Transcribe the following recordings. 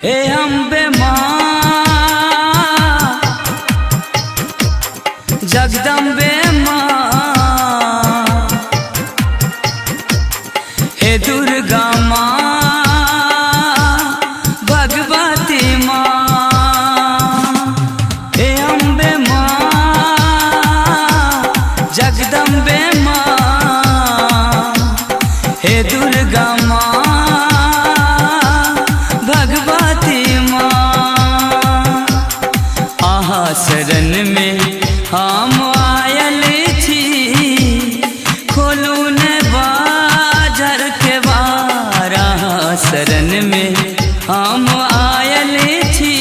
हे अम्बे माँ, जगदम्बे माँ, हे दुर्गा माँ, भगवती माँ। हे अम्बे माँ, जगदम्बे माँ, हे दुर्गा माँ, भगवती माँ। आहा शरण में हम आयल छी, खोलू ने बाजर के बार। आहा शरण में हम आयल छी,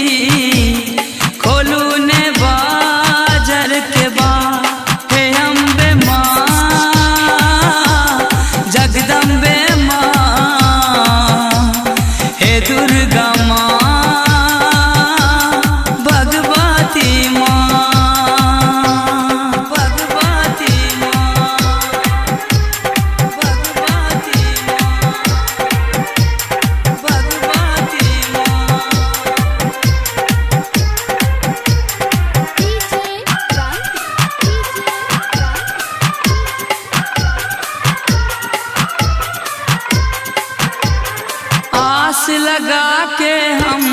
खोलू ने बाजर के बार। हे अम्बे माँ, जगदम्बे माँ, हे दुर्गा माँ, भगवती माँ, भगवती माँ, भगवती माँ, भगवती माँ। DJ Kranti, DJ Kranti. आस लगा के हम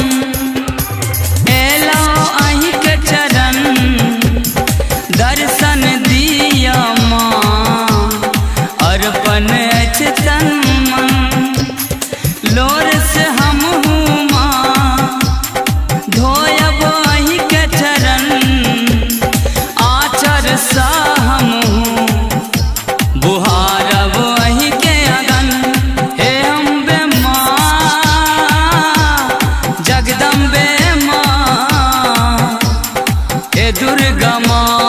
एलो अहीं के चरण, दर्शन दिया माँ, अर्पण अछि तन मन। लोर से हम हूँ माँ, धोयब अहीं के चरण, आचर सा हम हूँ बुहारब अहीं के अगन। हे अम्बे माँ, जगदम्बे माँ, हे दुर्गा माँ,